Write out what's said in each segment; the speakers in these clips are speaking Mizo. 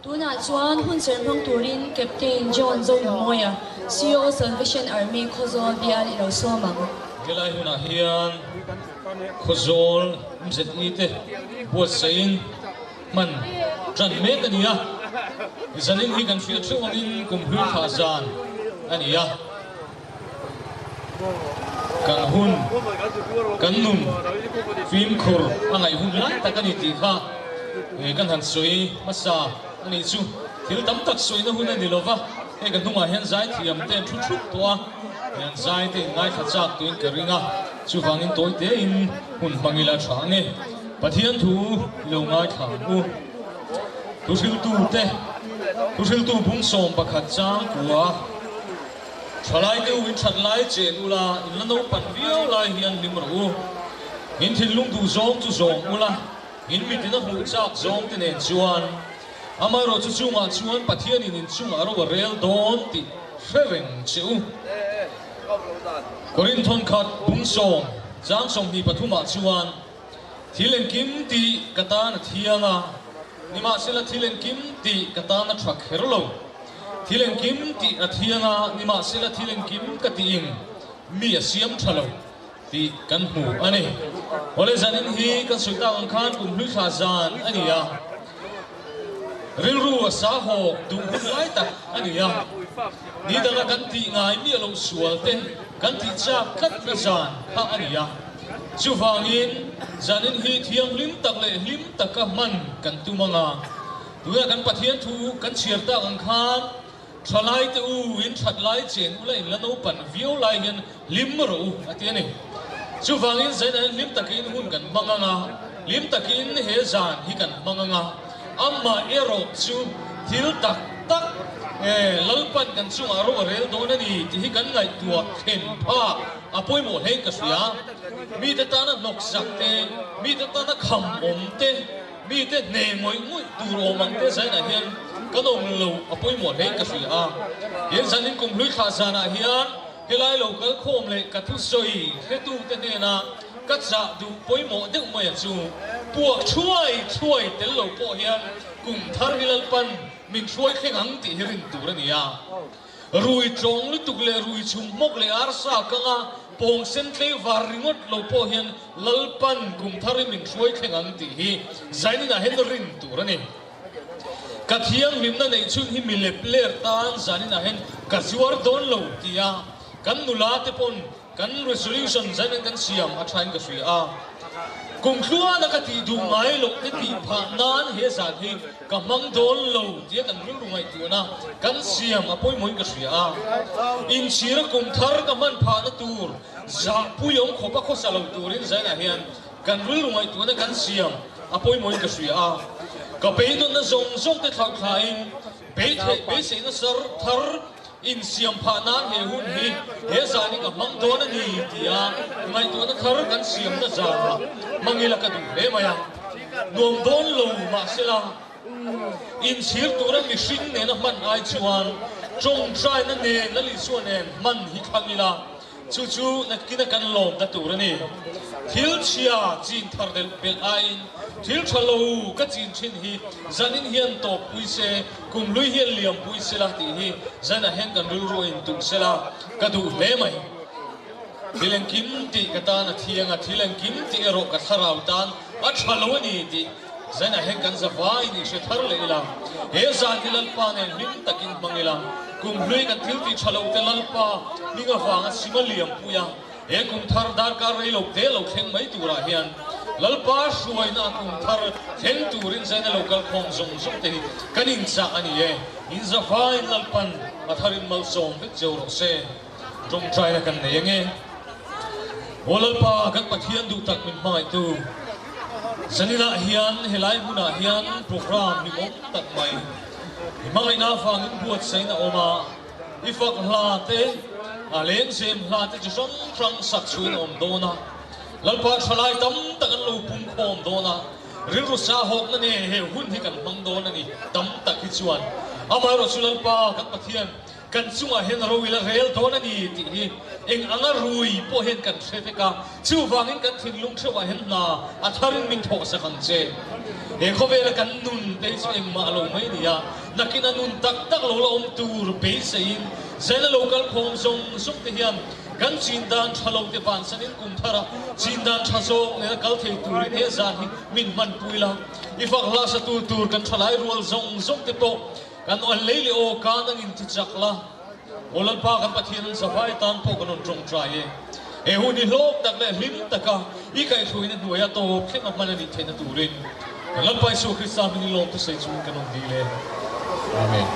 Tunah chuan hunserh hmang turin Captain John Zoinmawia, CO Salvation Army Khawzawl bial i lo sawm ang. Helai hunah hian Khawzawl MZE te buatsaihin hman tan mek a ni a, zanin hi kan hriat theuh angin kum hlui thlah zan a ni a. Kan hun, kan nun fimkhur a ngaih hun lai tak a ni tih kha kan han sawi hmasa a nih chu. Thil tam tak sawina hun a ni lo va, hei ka hnungah hian zaithiam te an thu thup tawh a, hei an zai te in ngaithla chak tuin ka ring a, chuvangin tawi tein hun hmang ila tha ang e. Pathian thu i lo ngaithla ang u. Thuhriltu te, Thuhriltu bung 11 chang kua. Thalai deuh in that lai chen ula, in la naupan viau lai hian hlim rawh u. In thinlung duh zawng chu zawng ula, in mitin a hmuh chak zawng te nen chuan amaherawhchu chungah chuan Pathianin in chungah ro a rel dawn tih hre reng che u. Korinthon khat bung sawm chang sawmhnih pathumah chuan thil engkim tih ka tan a thiang a, nimahsela thil engkim tih ka tan a tha kher lo. Thil engkim tih a thiang a, nimahsela thil engkim ka tiin mi a siam tha lo tih kan hmu a ni. Awle zanin hi kan sawi tak ang khan kum hlui thla zan a ni a, rilru a sa hawk duh hun lai tak a ni a, ni danga kan tih ngai miah loh sual te kan tih chak tlatna zan kha a ni a. Chuvangin zanin hi thianghlim tak leh hlim taka hman kan tum ang a. Tunah kan Pathian thu kan chhiar tak ang khan thalai te u in that lai chen ula in la naupan viau lai hian hlim rawh u a ti a ni. Chuvangin zainah hian hlim takin hun kan hmang ang a, hlim takin he zan hi kan hmang ang a, amah erawh chu thil tak tak Lalpan kan chungah ro a rel dawn a ni tih hi kan ngaihtuah thlen phak a pawimawh hlein ka hria. Mite tana hnawksak te, mite tana kham awm te, Mite hne ngawih ngawih tur awm ang te zainah hian kan awm lo a pawimawh hlein ka hria a. Tin, zanin kum hlui thlah zanah hian helai lo kal khawm leh ka thusawi hretute hnena ka chah duh pawimawh deuh mai a chu puak thuai thuai tel lo pawh hian kum thar hi Lalpan min hruai thleng ang tih hi rin tur a ni a. Rui tlawng lutuk leh rui chhum hmawk leh arsa kanga pawng sen tlei var ringawt lo pawh hian Lalpan kum thar i min hruai thleng ang tih hi zaninah hian rin tur a ni. Ka thianghlimna neih chhun hi mi lep ler tan zaninah hian ka zuar dawn lo tia kan nula te pawn Kan resolution zain kan siam a thain ka hria a, kum tluana ka tih duh ngai loh te tih phah nan he zan hi ka hmang dawn lo tia kan rilru ngaihtuahna kan siam a pawimawhin ka hria a. Inchhira kum thar ka hman phahna tur zahpui awm khawp a khawsa lo turin zainah hian kan rilru ngaihtuahna kan siam a pawimawhin ka hria a. Ka beidawnna zawng zawng te thlauh thlain beitheih beiseina sar thar Insiam phah nan he hun hi he zan hi ka hmang dawn a ni tia ngaihtuahna thar kan siamna zanah hmangila ka duh hle mai a. Nuam dawn lo mahsela inchhir tura mihring nena hman ai chuan tawngtaina nen Lal Isua nen hman hi thlang ila Chu chu nakin a kan lawmna tur a ni. Thil chhia chin thar delh belh aiin thil tha lo ka chin thin hi zanin hian tawp pui se, kum hlui hian liam pui se la tih hi zanah hian kan rilru a intum se la ka duh hle mai. Thil engkim tih ka tan a thiang a, thil engkim tih erawh ka thlarau tan a tha lo a ni tih Zainah hian kan za vaiin i hre thar leh ila, he zan hi Lalpa nen hlim takin hmang ila, kum hlui kan thil tih tha lo te Lalpa hming avanga sim a liam pui a, he kum thar darkar rei lo te lo thleng mai turah hian Lalpa hruaina a kum thar thleng turin Zaina lo kal khawm zawng zawng te hi kan inchah a ni e. In za vaiin Lalpan a tharin malsawm vek cheu rawh se. Tawngtaina kan nei ange. Aw Lalpa kan Pathian duh tak min hmangaihtu, zaninah hian helai hmunah hian program hlimawm tak mai i hmangaihna avangin buatsain a awm a, i fak hla te, a lengzem hla te chi hrang hrang sak chhuin a awm dawn a, Lalpa thalai tam tak an lo pumkhawm dawn a, rilru sahawkna nen he hun hi kan hmang dawn a ni tam tak hi chuan. Amaherawhchu Lalpa kan Pathian Kan chungah hian ro ila rel dawn a ni tih hi eng anga rui pawh hian kan hre vek a, chuvangin kan thinlung theuhah hian hna a tharin min thawhsak ang che. He khawvela kan nun te hi chu engmah lo mai a ni a, nakin a nun tak tak lo la awm tur beiseiin zela lo kal khawm zawng zawng te hian kan chin dan tha lo te vansanin kum thara chin dan tha zawk nena kal thei turin he zan hi min hmanpui la. I fak hla satu tur kan thalai rual zawng zawng te pawh kan awn lei leh aw kan angin ti chak la. Aw Lalpa kan Pathian an zavai tan pawh kan rawn tawngtai e. He hun hi hlawk tak leh hlim taka i kaihhruaina hnuaia tawp thleng a hman a nih theihna turin kan Lalpa Isua Krista hmingin lawm thusei chungin kan awm dil e. Amen.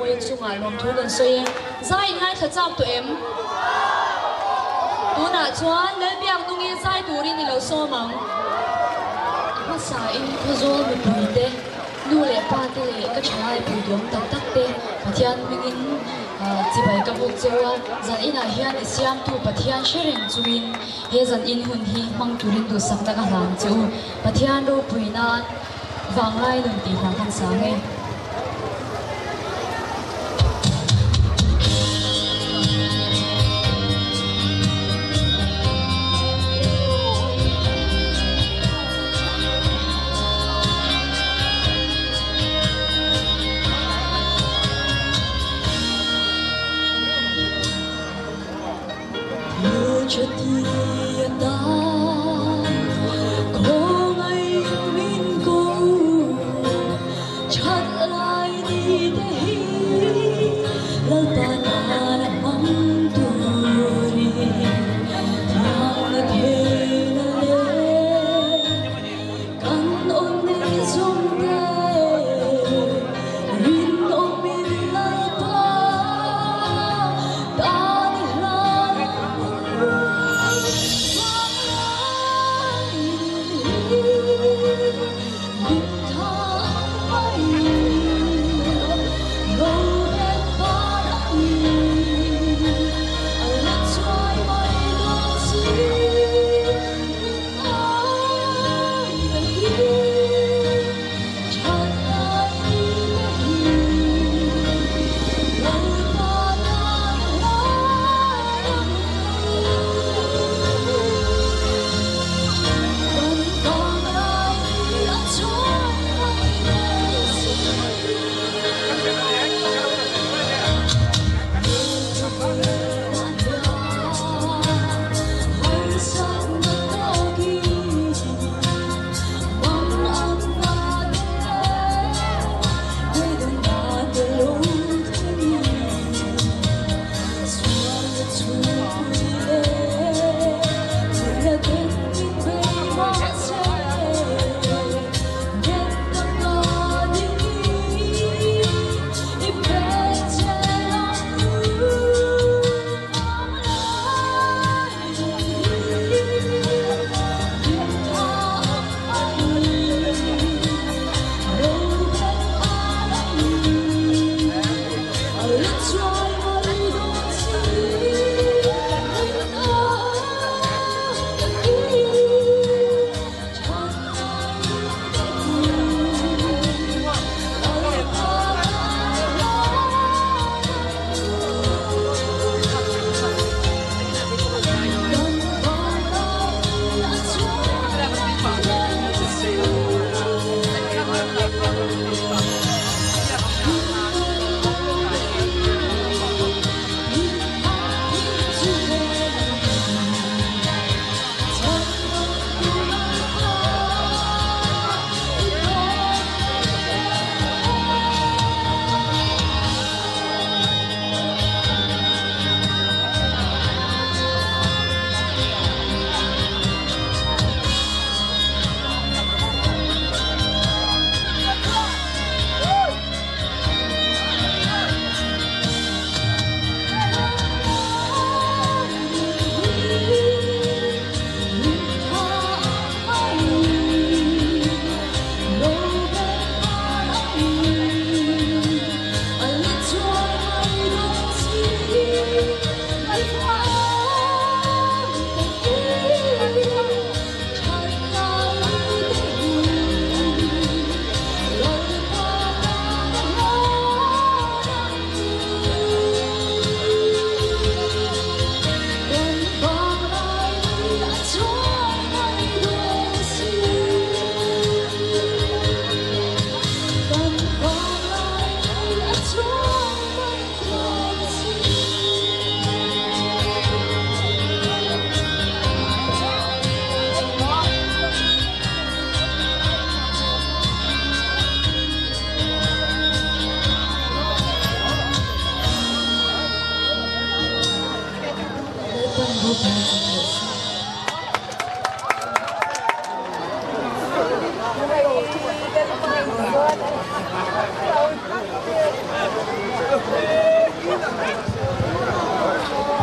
Mawi chungah lawmthu kan sawi e. Zai in ngaithla chak tawh em? Tunah chuan Lalbiak nungi zai turin i lo sawm ang. A hmasa in Khawzawl mipui te, nu leh pa te leh ka thalai pui duam tak tak te Pathian hmingin chibai ka buk cheu a. Zan inah hian i siamtu Pathian hre reng chungin he zan in hun hi hmang turin duhsakna ka hlan che u. Pathian ropui nan Vanglai nun tih hla kan sang e. Ropui tak rawh se.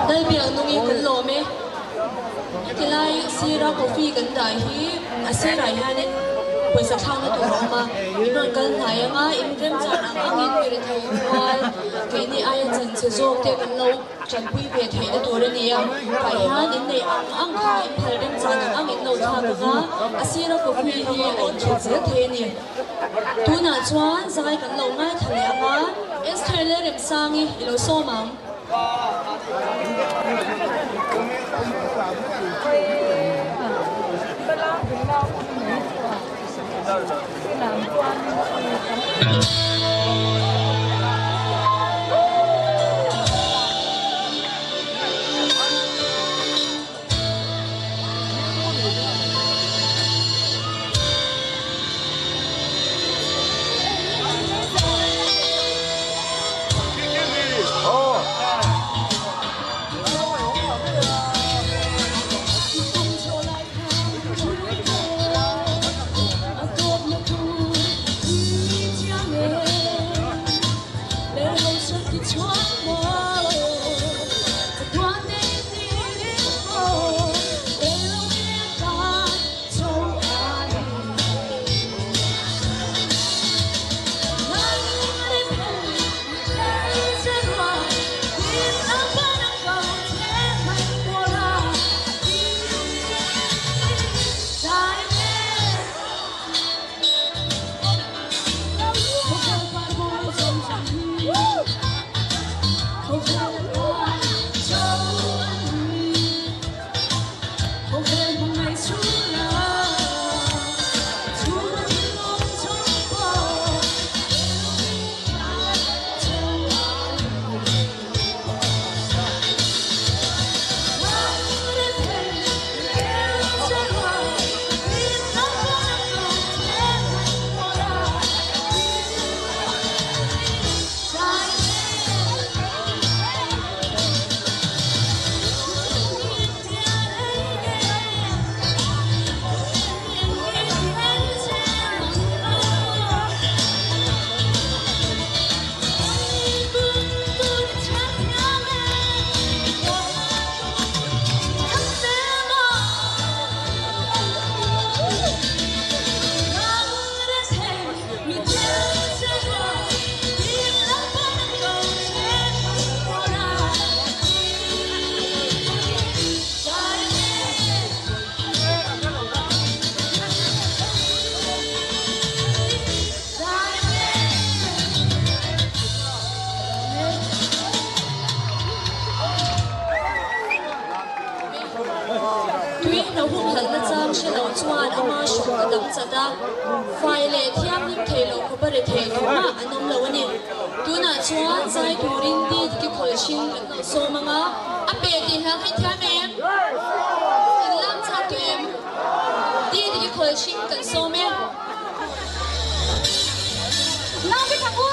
Lalbiaknungi kan lawm e. Tilai sira coffee kan dah hi a sirah hianin pawisa thlakna tur a awm a, in rawn kal hnai anga in remchan ang angin mi rethei rual keini aia chanchhe zawk te kan lo tanpui ve theihna tur a ni a, tah hian in neih ang ang kha in phal remchan ang ang in lo thlak anga a sira coffee hi a inchhut zel thei a ni. Tunah chuan zai kan lo ngaithla leh anga Esther leh Remsangi i lo sawm ang. Tui hna humhalhna chang hre lo chuan ama hrawk a dang chat a, fai leh thianghlim thei lo khawpa re thei tumah an awm lo a ni. Tunah chuan zai turin di diki khawl hring kan lo sawm ang a, a pe tih hla kha i thiam em? In lam chak tawh em? Di diki khawl hring kan sawm e. Lam ka thang u!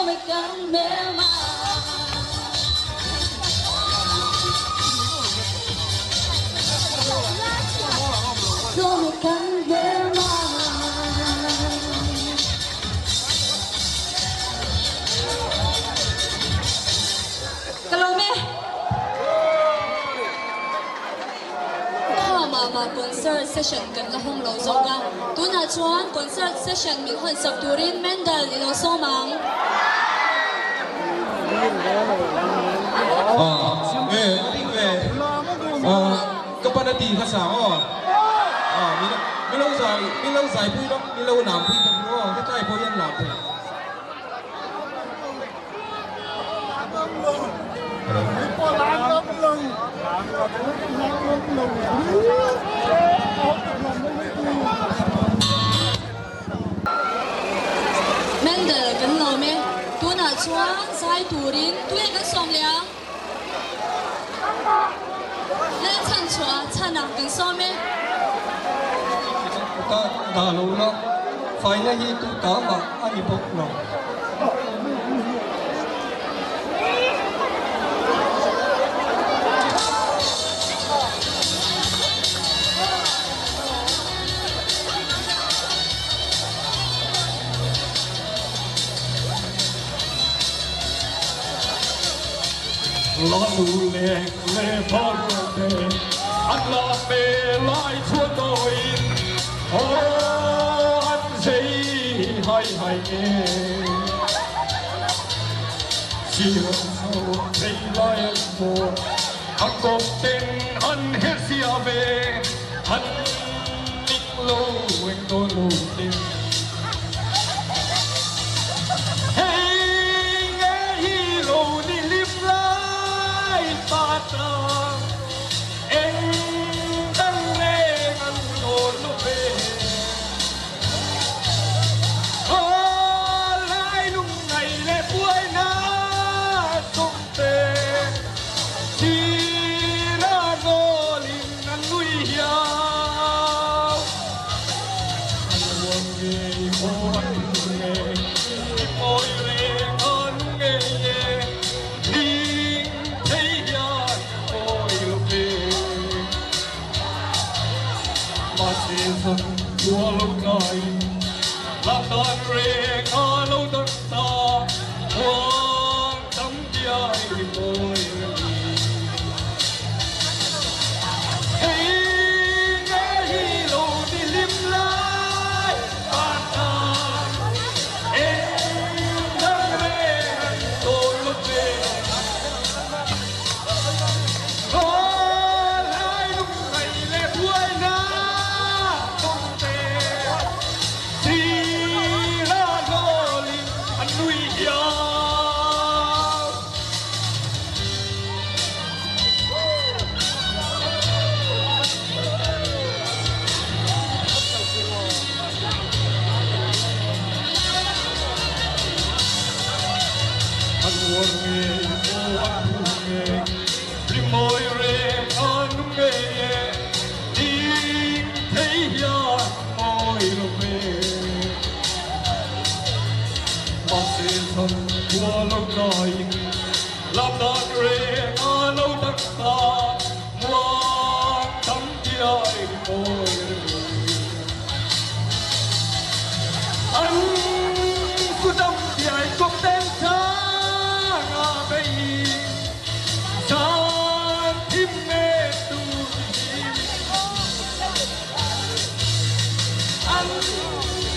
Tlawm e kan hmelma. Tlawm e kan hmelma. Ka lawm e. Kha mah mah concert session kan la hawng lo zawk a, tunah chuan concert session min hawn sak turin Mendel i lo sawm ang. Aw, e, a ring ve. Aw, ka pan a ti kha sang aw. Aw, mi lo, mi lo zai, mi lo zai pui bawk, mi lo lam pui bawk ru aw, hetlai pawh hian lam thei. Mendel kan lawm e, tunah chuan zai turin tunge kan sawm leh ang? Lalchhan chhuah chhanah kan sawm e. Ka dah lo la, faina hi tu ta mah a ni bawk lo. La nu leng le par te an la me lai chuan dawiin aw an zei hai hai e Siam chho thei lai an maw a kawp ten an her sia ve an ning lo eng dawn lo ten Hei nge hi lo ni hlim lai pa ta eng dang reng an dawn lo ve Aw lai lung ngai leh buaina sawm te Sira rawlin an nui hiau An ruang ngei aw an nung ngei I mawi reng a nung ngei e Hling thei hian mawi lo ve Mahse zan khua lo tlaiin Lak dan reng a lo dang ta Muang tam diai ri mawi reng Hei nge hi lo ni hlim lai Van tan eng dang reng an tawn lo ve Aw lai lung ngaih leh buaina tawng te Sira hlawlin an nui hiau. An uar ngei aw an phu ngei, rimawi reng a nung ngei e, ding thei hian mawi lo ve. Mahse zan khua lo tlaiin Lam dan reng a lo dang ta, muang tam diai mawi reng. An ku dam diai kawp ten chang a bei, chan thim nge tu hi. An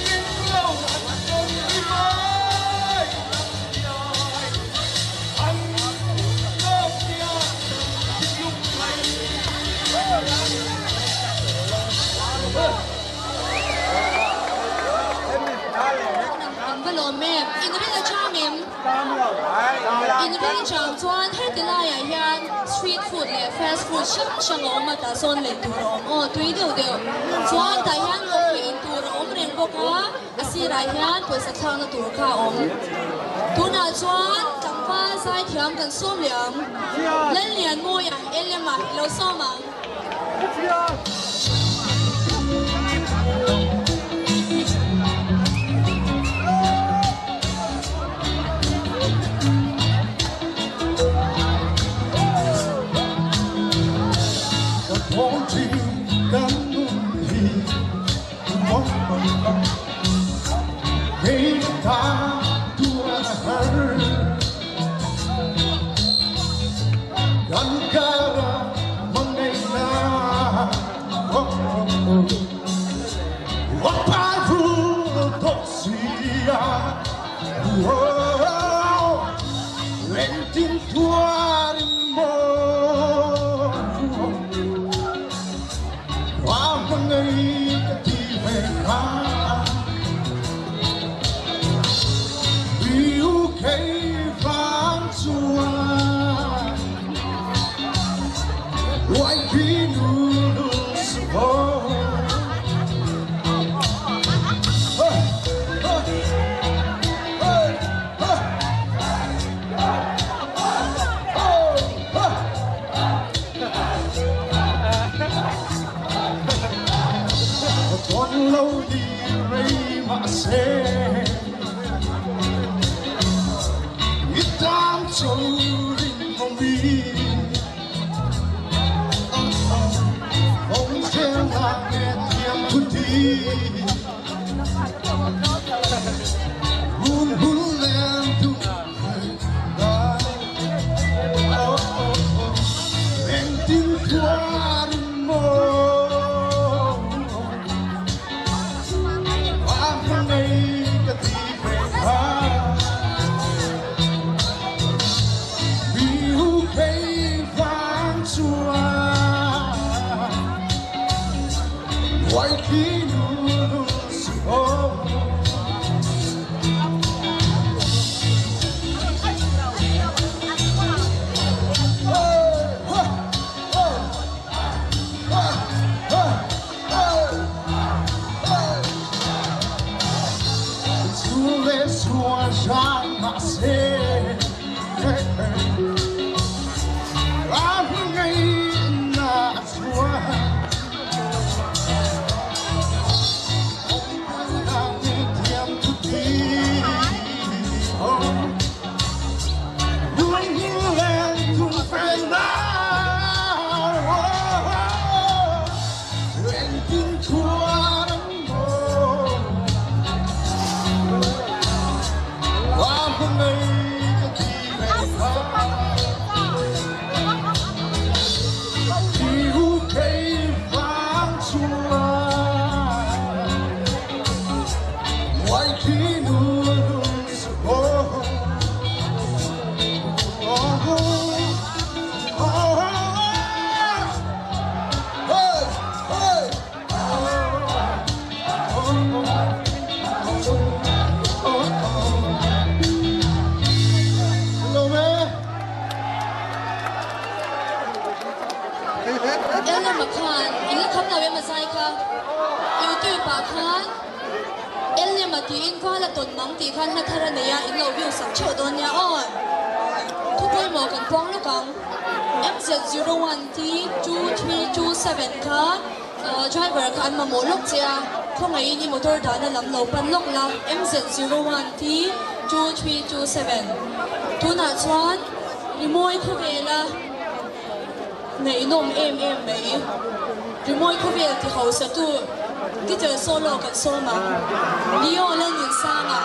ning lo an dawng ri mai lam diai, an lawm diai thinlung mai. Kan va lawm em? In rin a chang em? In rin a chang chuan heti laiah hian street food leh fast food hrang hrang a awm a, tah sawn lei tur a awm aw, tui deuh deuh. Chuan tah hian coffee in tur a awm reng bawk a, a sirah hian pawisa thlakna tur kha a awm. Tunah chuan tlangval zaithiam kan sawm leh ang. Lallianmawia, Elema i lo sawm ang. Kei vang chuan Uai khi nu lung suh aw. Tawn lo di rei mahse I tan cho rin mawmi Ong zel na nge thiam thu ti Run hun len tu Engtin tuar maw A nei ka ti ve kha Mi hu kei vang chuan Wai khi nu su aw. Elema khan in la kham lo em a zai kha YouTube ah khan Elema tiin val a tawn mang tih khan hla thar a nei a in lo view sak theuh dawn nia aw. Thu pawimawh kan puang lawk ang MZ01T2327 kha driver kha an mamawh lawk che a, khawngaihin i motor dahna lam lo pan lawk la MZ01T2327 tunah chuan rimawi khawvela Ngaihnawm em em mai. Rimawi khawvel ti hausa tu guitar solo kan sawm ang. Leo Lalnunsanga.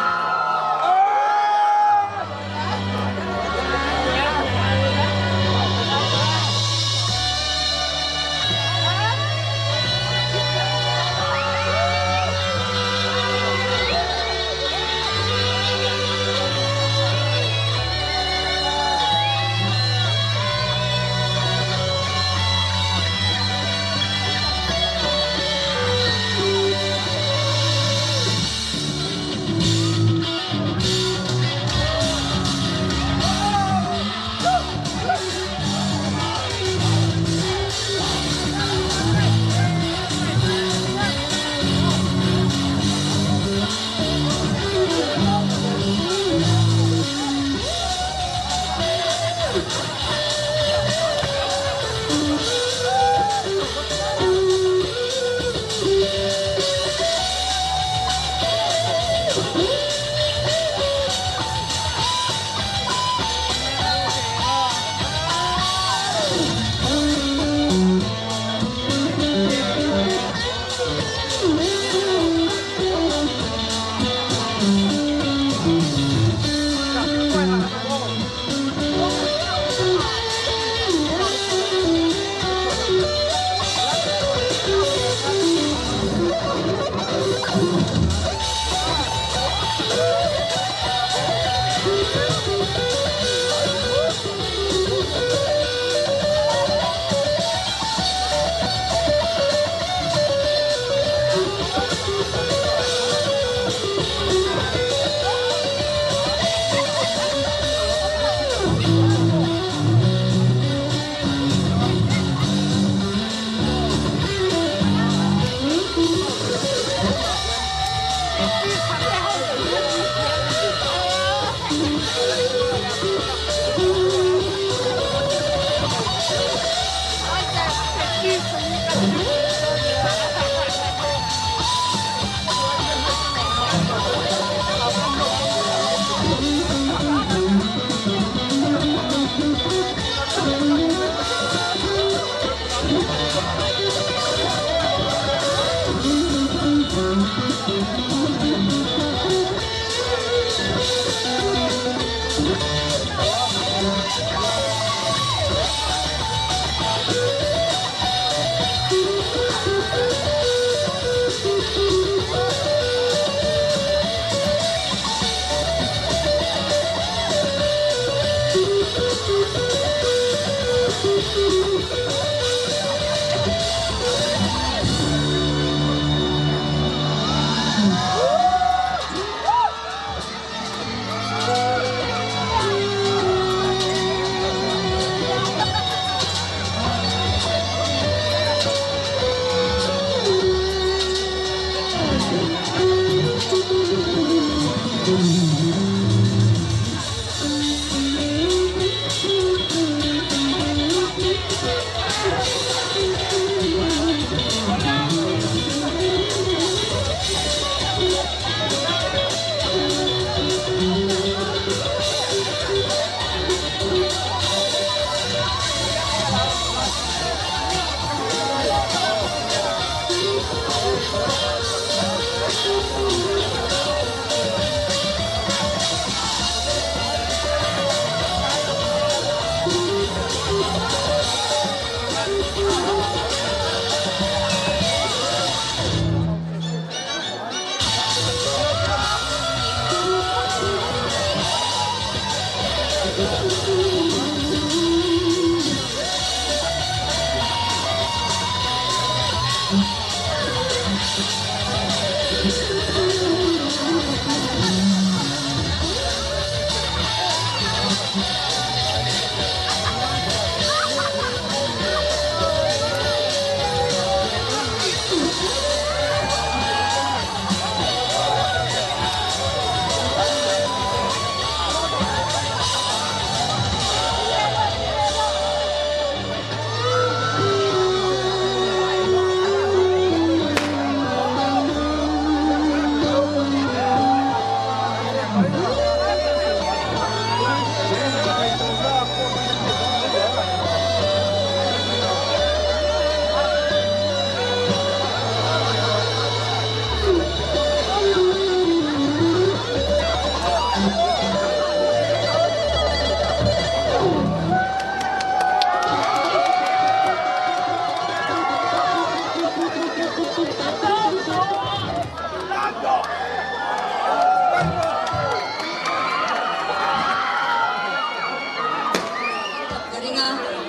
Ka ring a,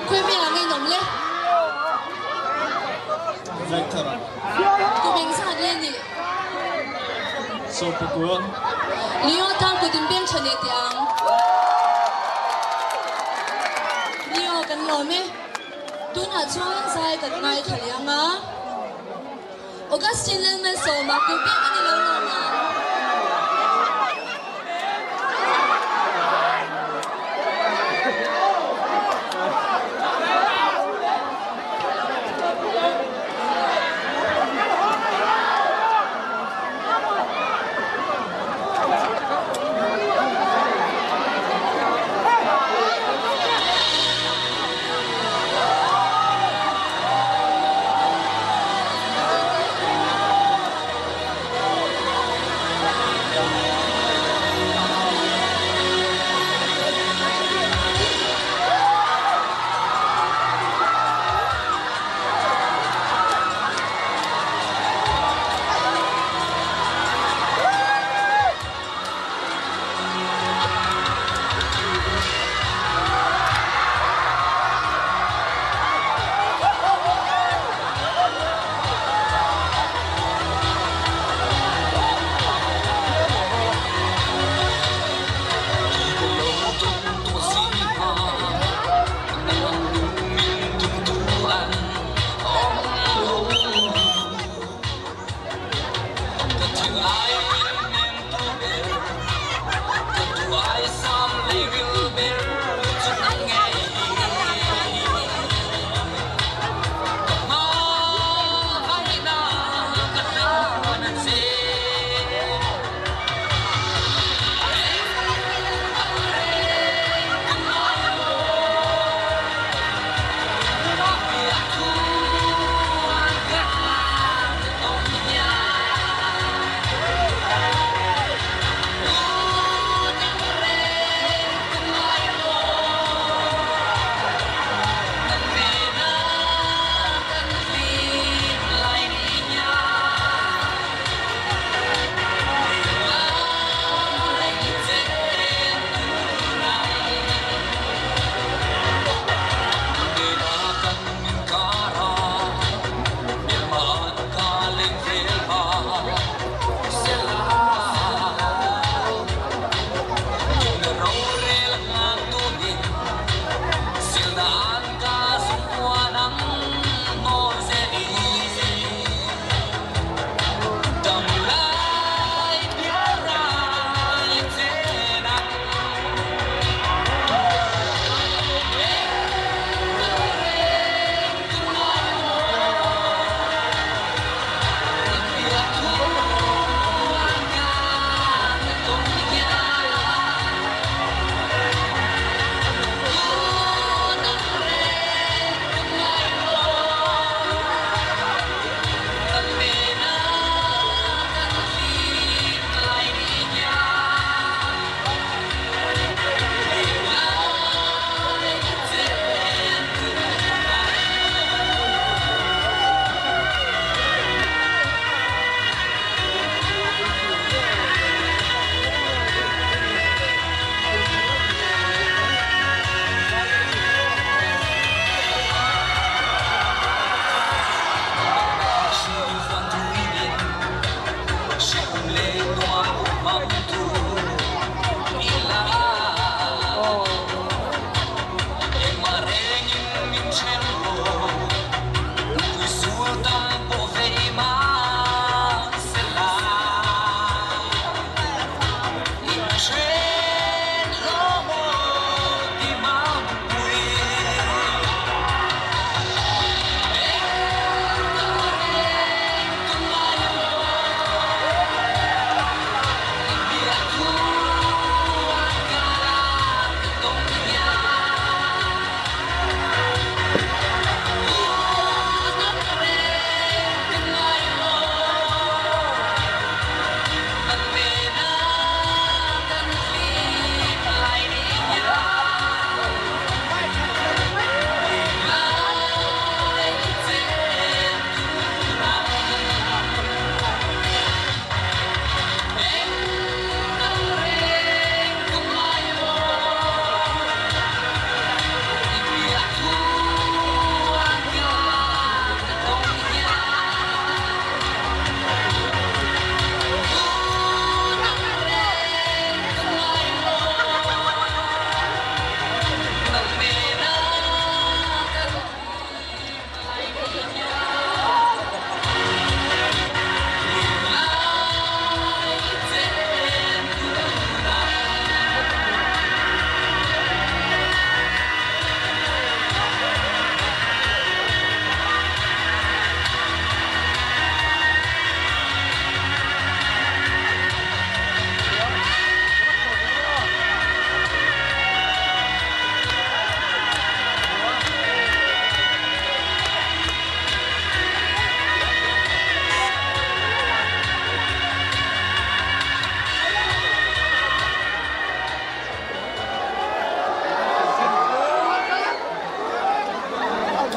khawi hmel ang inawm le? Vector. Kum eng zat nge nih? Sawpakua. Leo tan kut in beng tha leh teh ang. Leo kan lawm e. Tunah chuan zai kan ngaithla leh ang a. Augustine Lalmalsawma kut beng a ni lo lawm ang.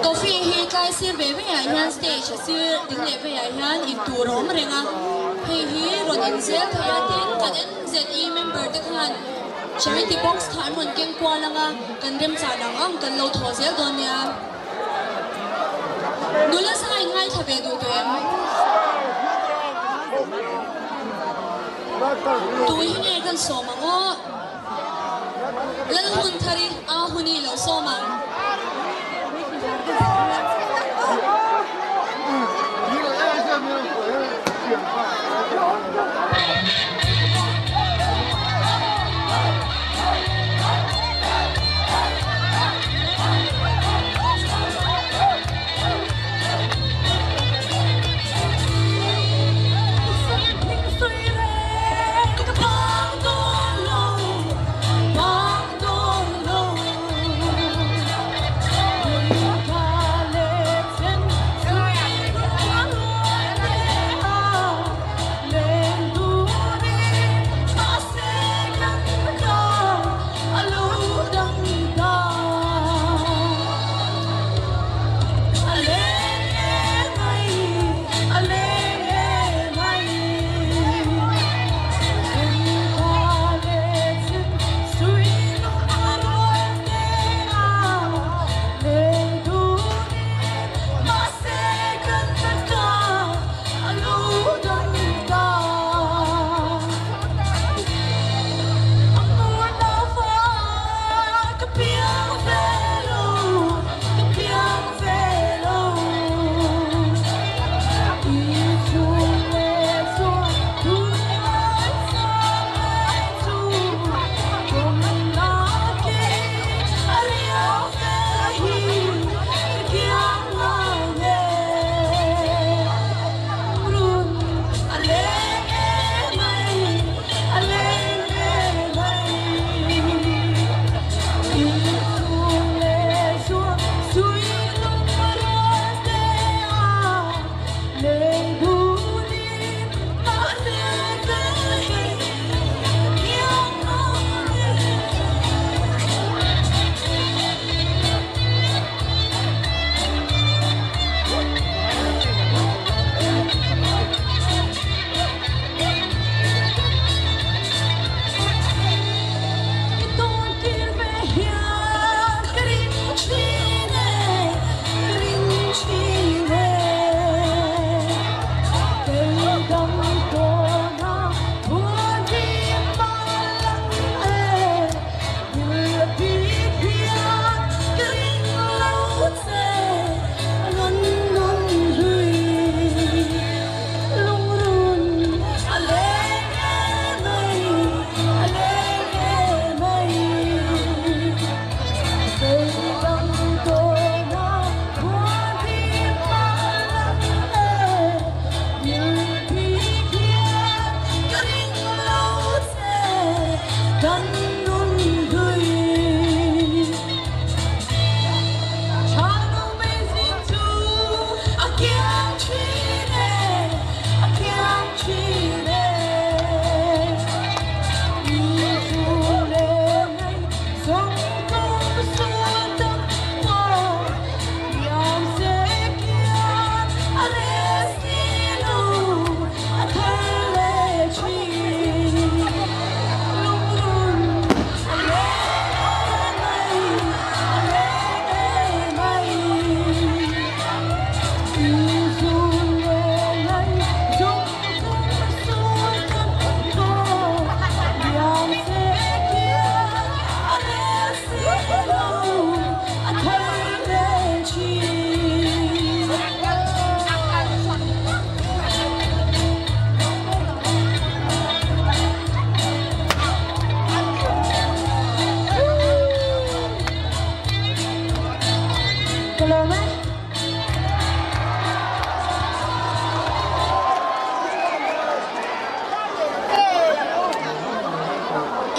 Coffee hi tlai sir ve ve ah hian stage a sir ding leh vei ah hian in tur a awm reng a, hei hi rawn in zel thei a tin kan NZE member te khan charity box kha an rawn keng kual ang a, kan remchan ang ang kan lo thaw zel dawn nia. Nula sa in ngaithla ve duh tawh em? Tui hi nge kan sawm ang aw? Lalhunthari a hun i lo sawm ang.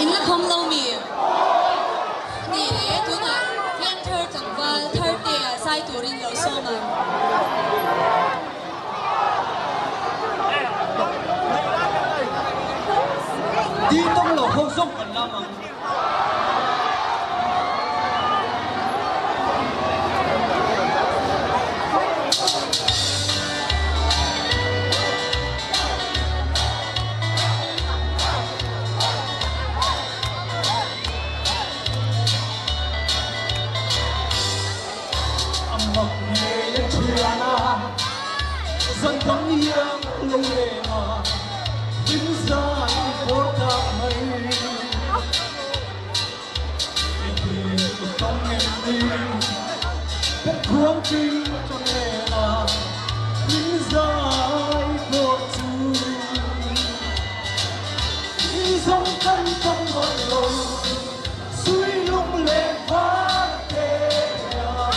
In la khawm lo mi? Ni le, tunah Pianthar tlangval Thartea zai turin lo sawm ang. Di tawng lo ho zawng kan lam ang. Zan dang iang lo leng a, hlim zai i bawr tak mai. I ti i tawng em ni, pet khuang ting tang len a, hlim zai i bawr chu. I zawng kan tawng mawlh lo, sui lung leng var te a.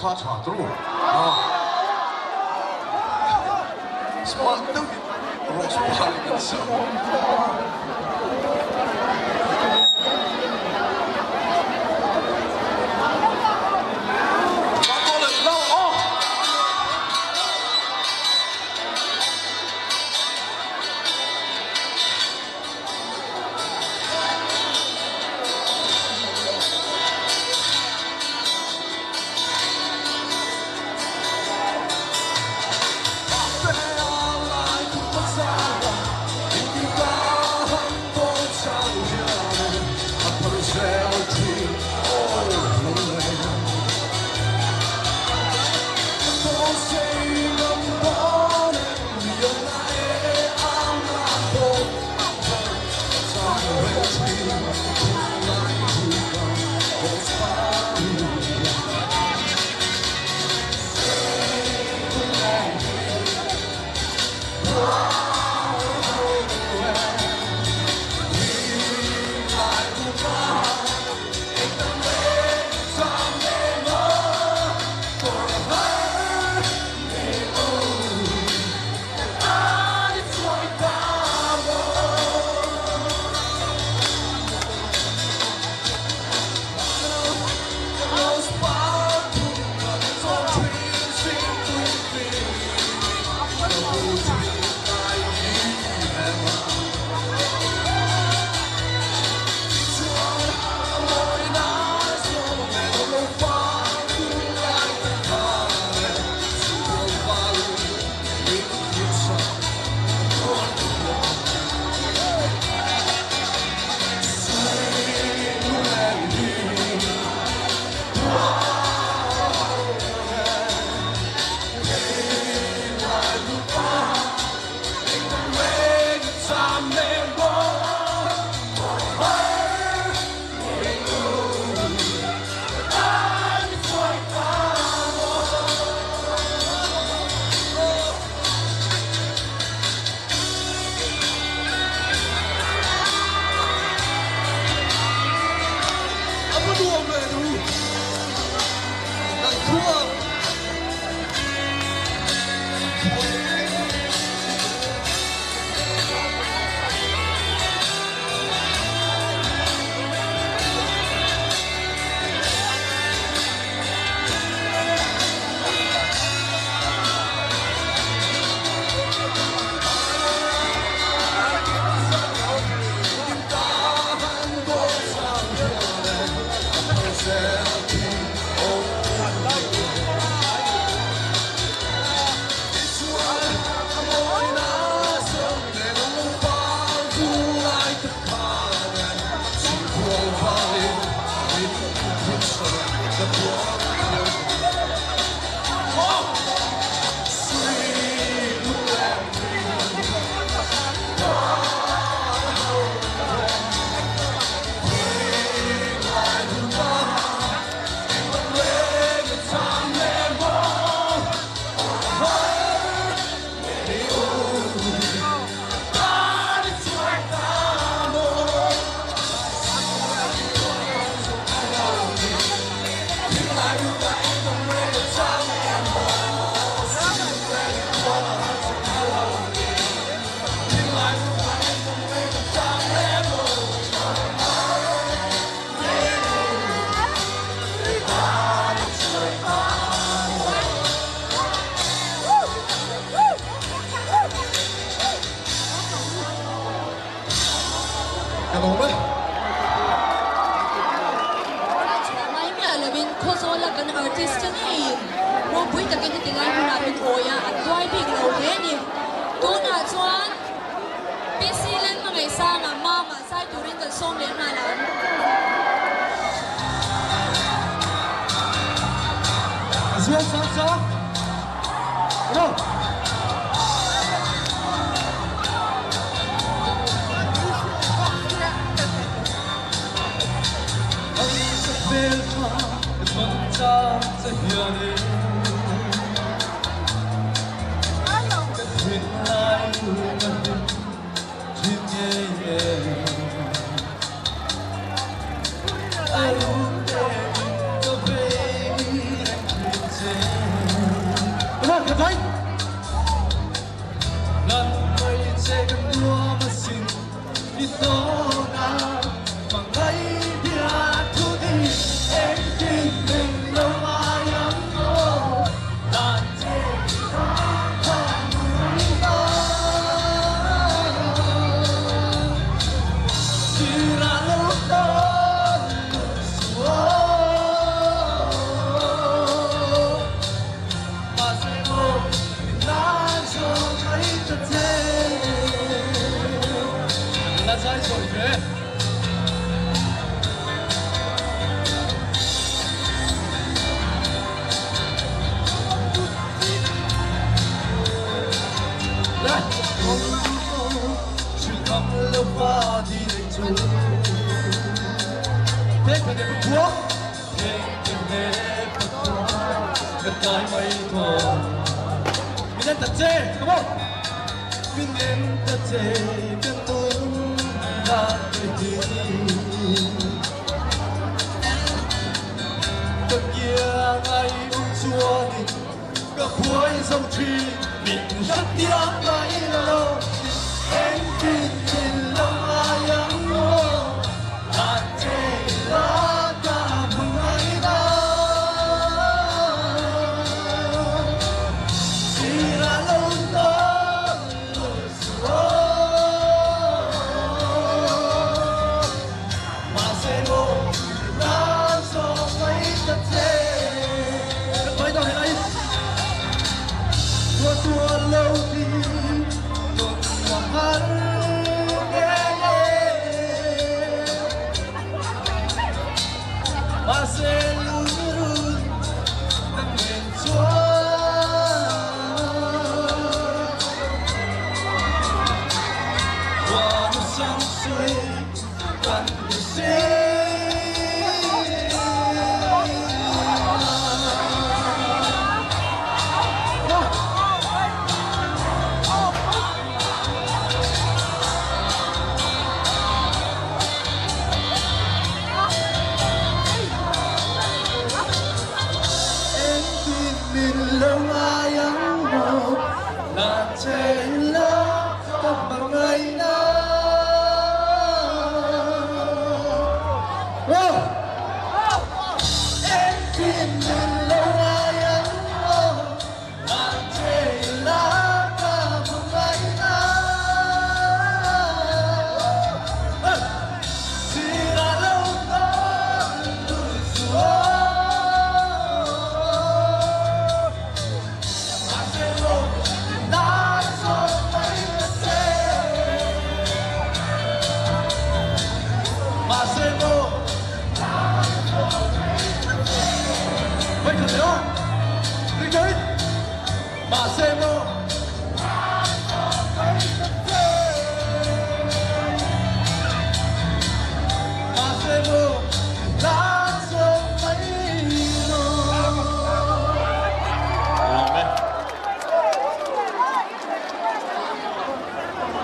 kha tha turu. Smart deuhin Rose Par-in an sa. Ka lawm e. Chhuah mai miah lovin Khawzawla kan artist te ngeiin ropui takin heti lai hmunah min awi a, an tuai bik lo hle a ni. Tunah chuan PC Lalhmangaihsanga Mama zai turin kan sawm leh nghal ang.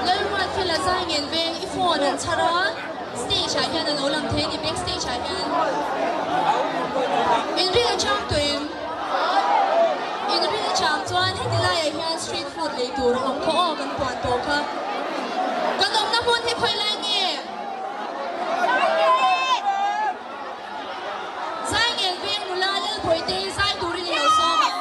Lalruatfela Zaingen veng i phone an chhar a, stage ah hian a lo lang thei a ni, back stage ah hian. Inrin a chang tawh em? Inrin a chang chuan heti laiah hian street food lei tur a awm khaw aw kan puan tawh kha. Kan awmna hmun hi khawi lai nge? Zaingen veng nula Lalbawihte hi zai turin i lo sawm ang.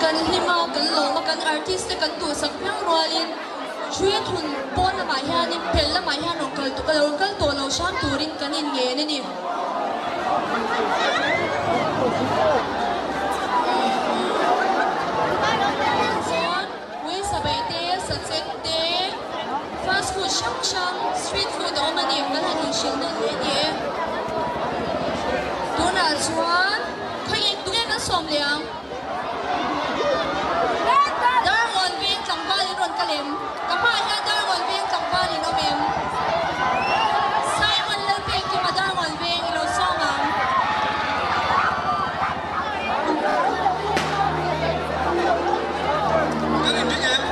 Kan hlim a, kan lawm a, kan artist te kan duhsak piang rualin Hruia thun pawn lamah hianin pel lamah hian rawn kal tawh rawn kal tawh lo hram turin kan inngen a ni. Chuan Uisabeih te, Sachek te, fast food hrang hrang, street food a awm a ni, kan han inhrilh nawn leh ni e. Tunah chuan khawiin tunge kan sawm leh ang? Darngawn veng tlangval in rawn kal em? Ka hmaah hian Darngawn veng tlangval in awm em? Simon Lalpekima Darngawn veng i lo sawm ang. Kan inring em?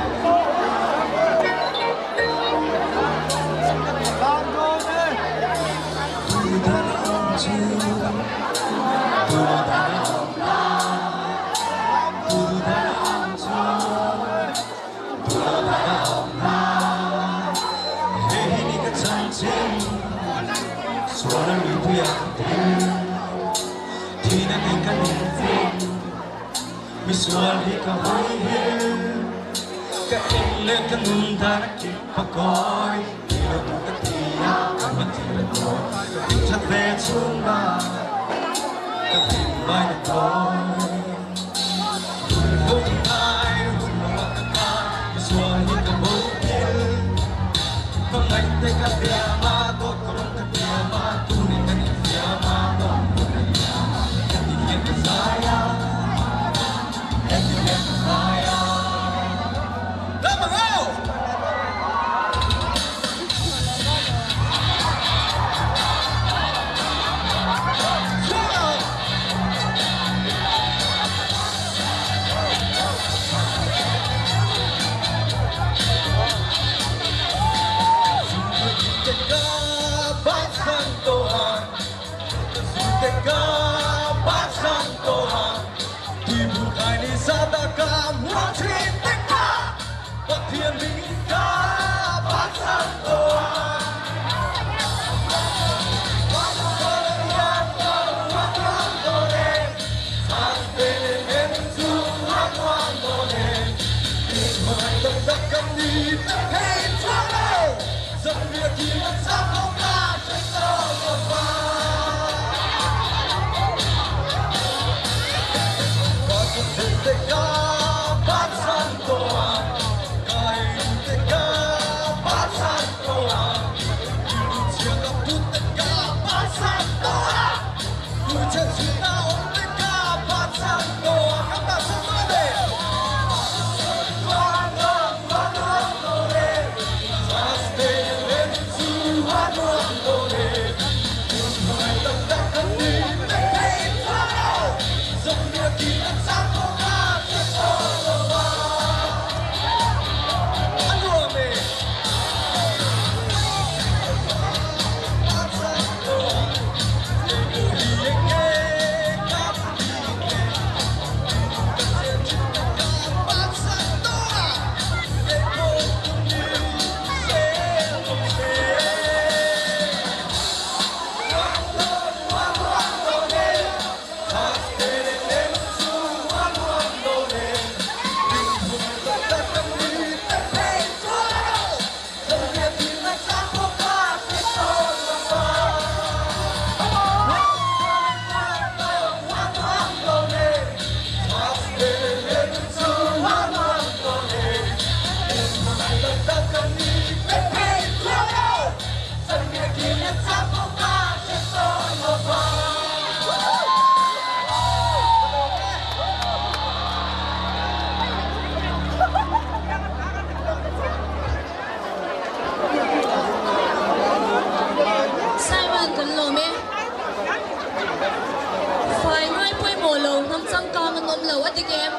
Dik em?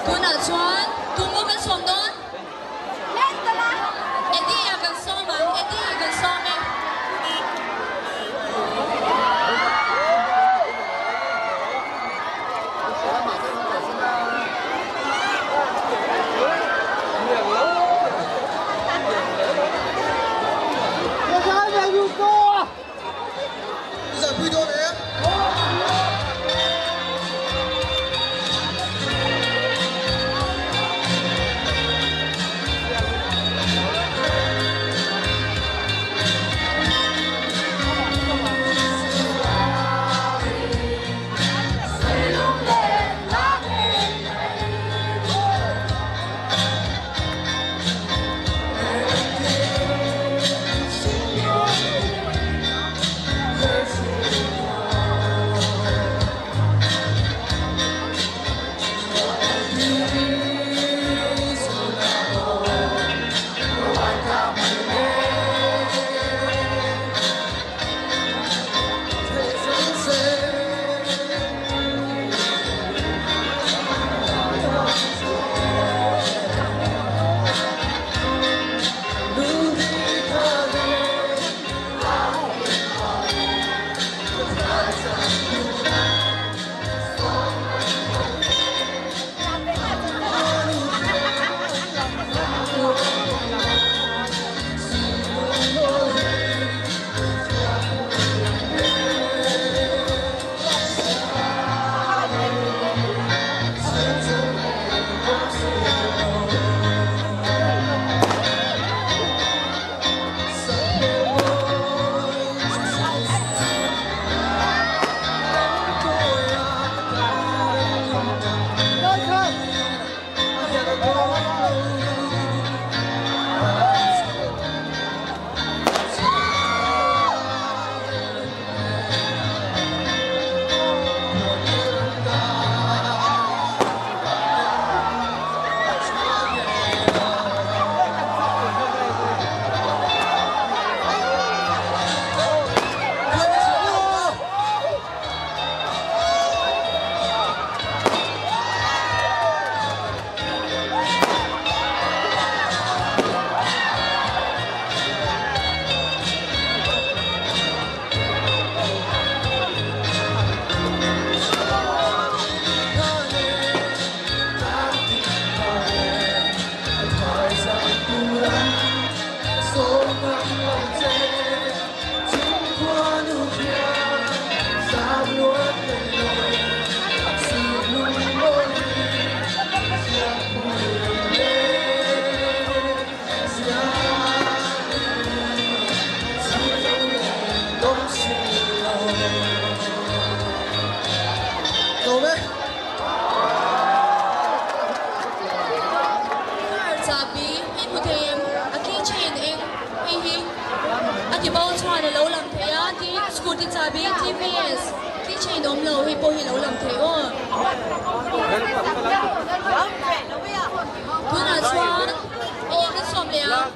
Tunah chuan tumbu kan sawm dawn? Eddie-a kan sawm ang, Eddie kan sawm e. Car chahbi hei hmu thei em? A key chain eng hei hi a ti bo chuan a lo lang thei a, tin scooty chahbi TVS key chain awm lo hei pawh hi a lo lang thei aw. Tunah chuan eng kan sawm leh ang.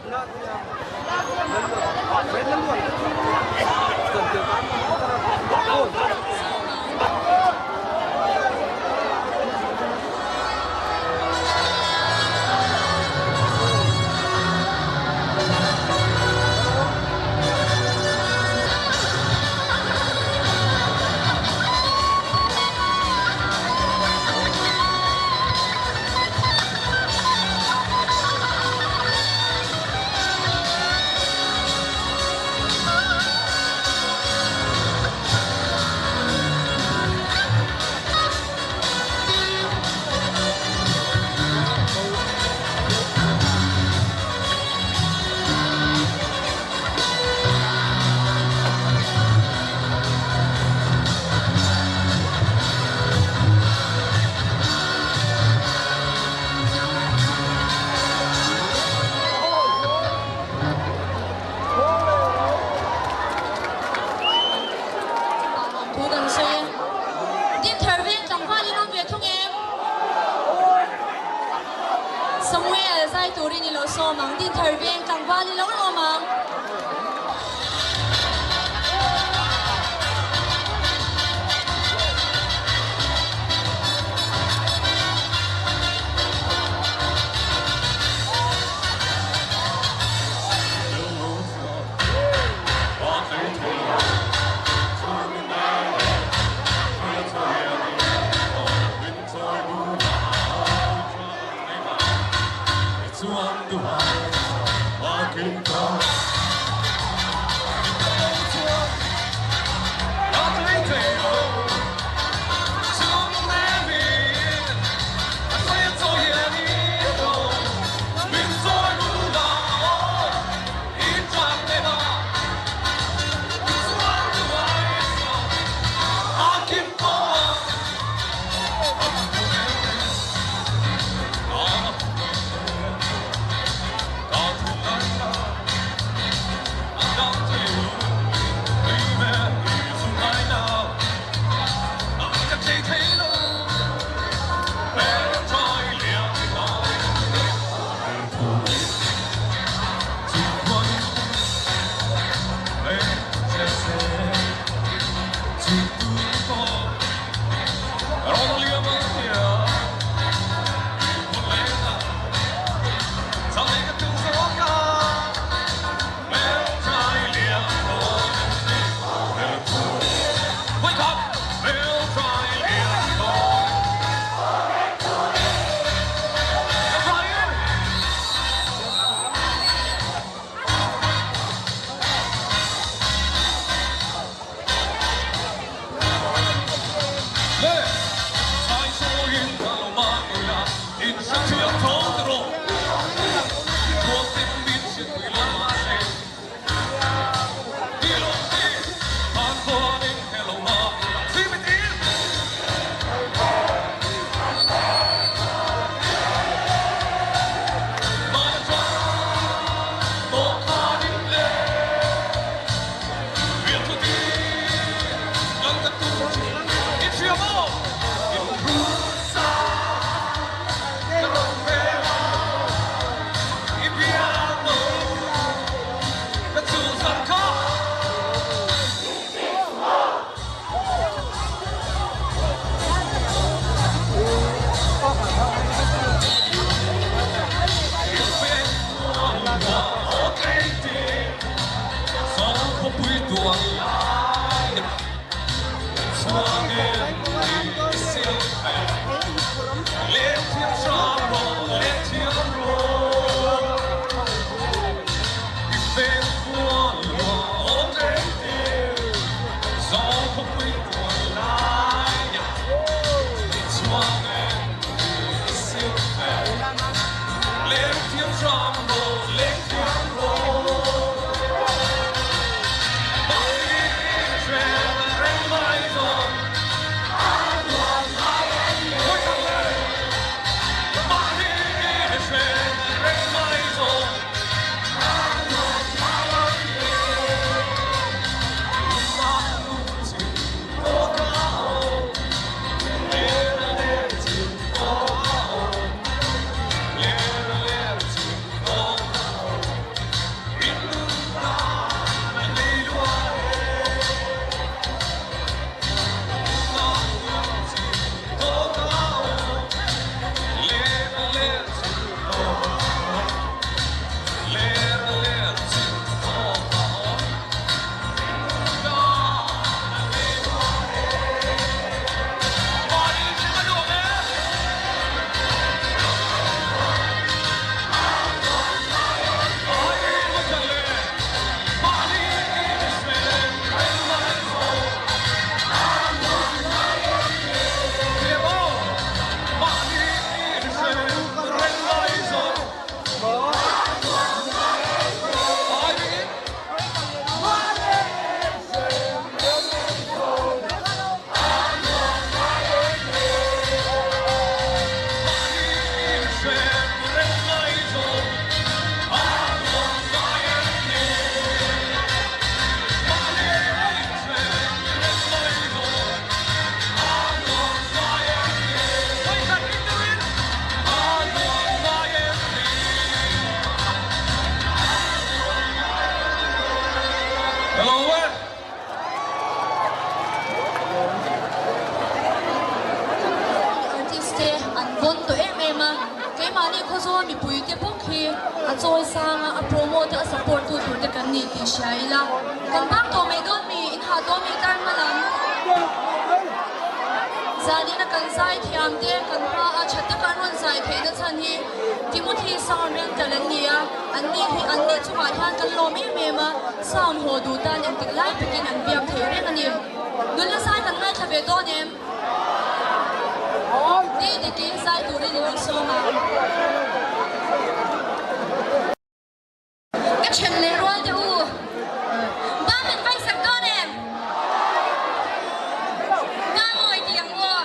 Thu kan sawi a, Dinthar veng tlangval in awm ve thung em? Samuel zai turin i lo sawm ang, Dinthar veng tlangval i lo lawm ang. Artist te an vawn tawh em em a, keimahni Khawzawl mipui te bawk hi a chawi sang a, a promote a, a support tu tur te kan ni tih hria ila. Kan bak tawh mai dawn mi, in hah tawh mi tar hma lam. Zanina kan zai thiam te kan hma a tha taka an rawn zai theihna chhan hi Timothy Sound Rental an ni a, an ni hi an ni chungah hian kan lawm em em a, sound haw duh tan engtik lai takin an biak thei reng a ni. Nunna zai kan ngaithla ve dawn em? Ni dikin zai turin i lo sawm ang. Ka then leh rual teh u. Ba min vai sak dawn em? Ba mawi tih ang aw.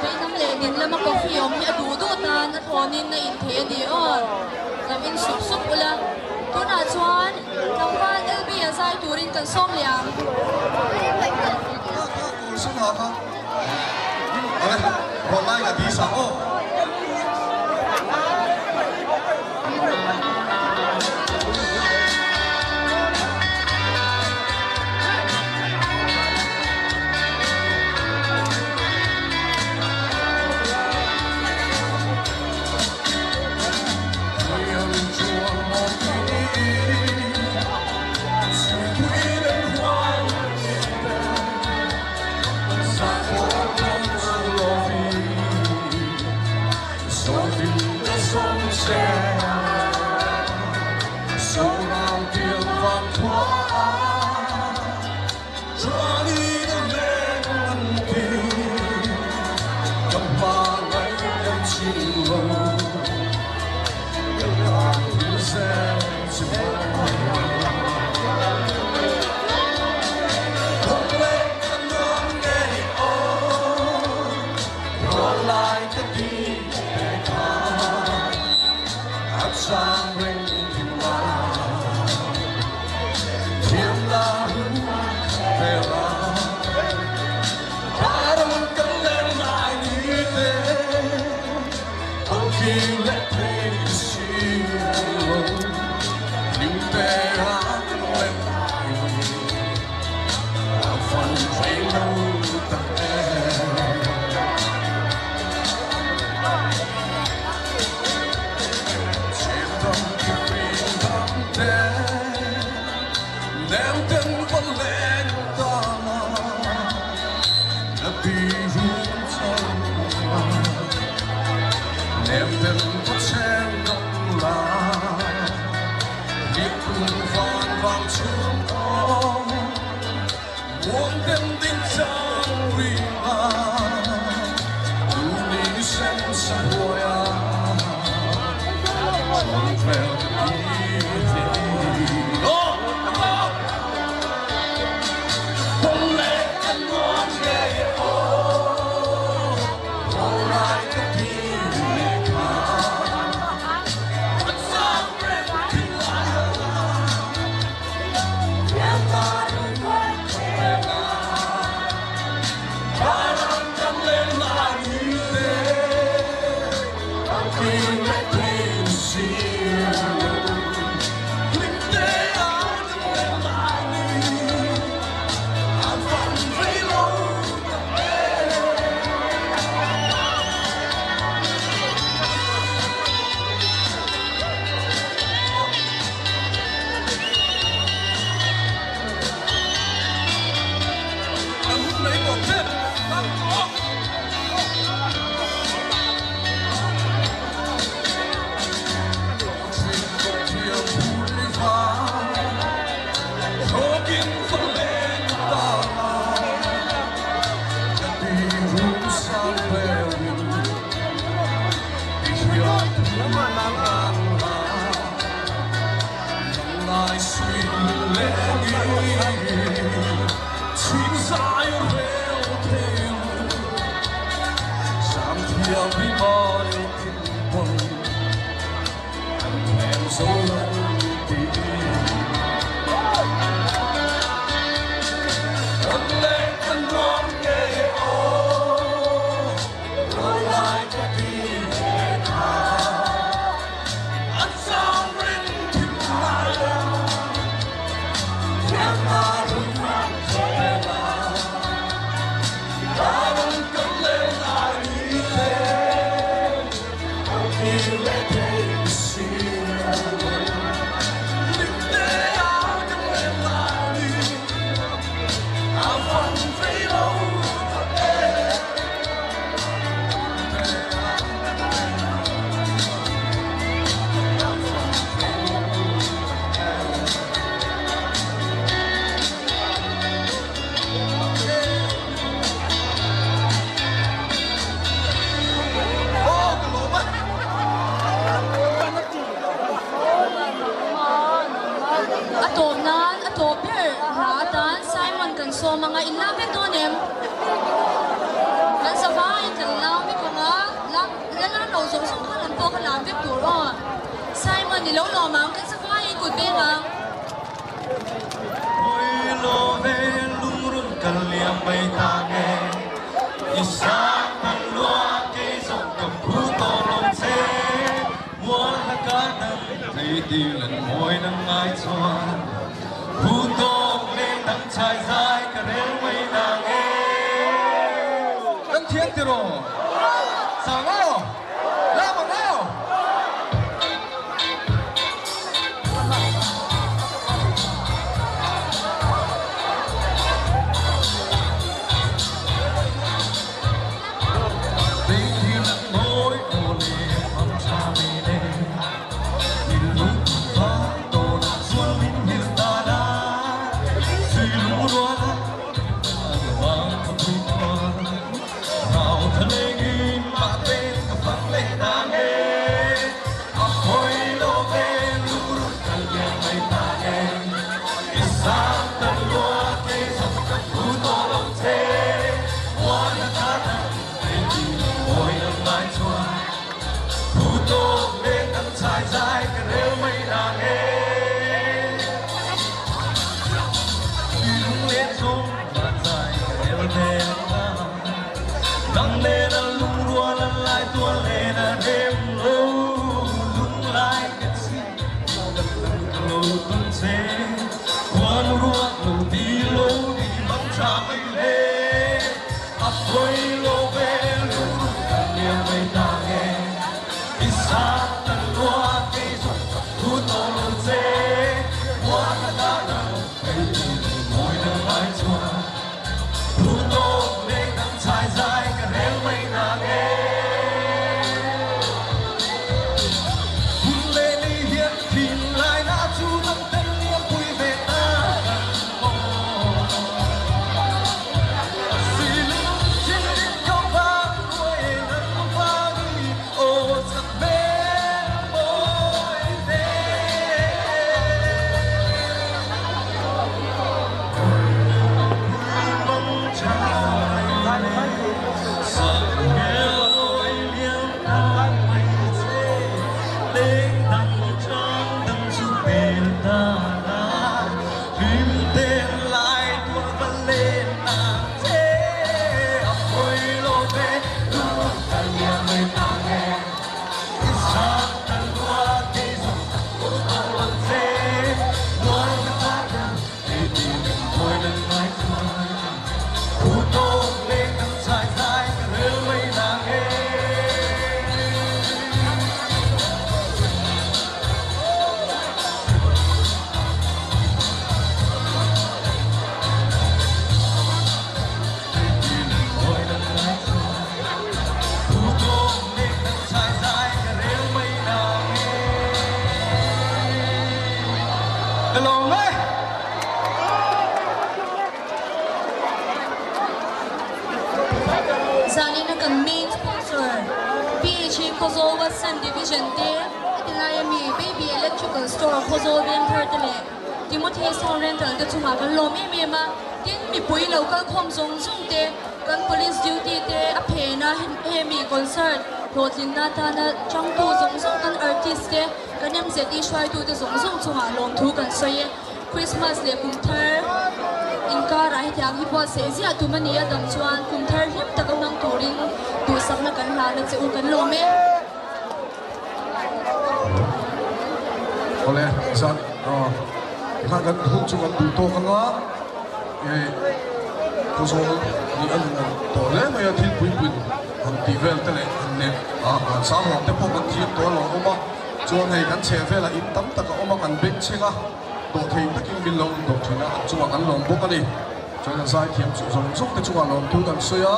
Veilam leh ding lama coffee awm hi a duh duh tan a thlawnin a in thei a ni aw. Lam in sup sup ula. Tunah chuan tlangval LB a zai turin kan sawm leh ang. Kha kha tur sun ha kha. Awle rawn lai ka ti sak aw. A tawp nan a tawp ber hla atan Simon kan sawm anga in lam vek dawn em? Kan zavaiin kan lam vek ang a, lam la lam lo zawng zawng kha lam pawh kha lam vek tur aw. Simon i lo lawm ang, kan zavaiin kut beng ang. Kan thiam tiraw? Sang aw! Lam ang aw! Zanina kan main sponsor PHE Khawzawl Western Division te, heti laia mi Baby Electrical Store Khawzawl Vengthar te leh Timothy Sound Rental te chungah kan lawm em em a. Tin, mipui lo kal khawm zawng zawng te, kan police duty te a phen a, hemi concert hlawhtlinna atana changtu zawng zawng kan artist te, kan MZE hruaitute zawng zawng chungah lawmthu kan sawi e. Christmas leh kum thar inkarah hetiang hi buatsaih ziah tum a ni a, dam chuan kum thar hlim taka hmang turin duhsakna kan hlan a che u kan lawm e. Awle, zan tikhan kan hun chu kan duh tawk anga Khawzawl nih a nuam tawh hle mai a, thil puipuin han tih vel te leh han leh han sang huam te pawh kan thiam tawh a lo awm a, chuan hei kan chheh velah in tam tak a awm a, kan beng chheng a. Dawh thei takin min lo dawh thin a, an chungah kan lawm bawk a ni. Chuan a zaithiam chu zawng zawng te chungah lawmthu kan sawi a,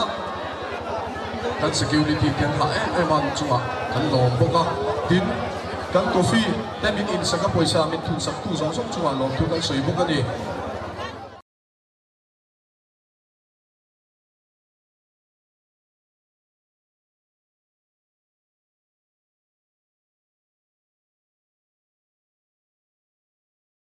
kan security te an hah em em a, an chungah kan lawm bawk a. Tin, kan coffee te min insak a, pawisa min thunsak tu zawng zawng chungah lawmthu kan sawi bawk a ni.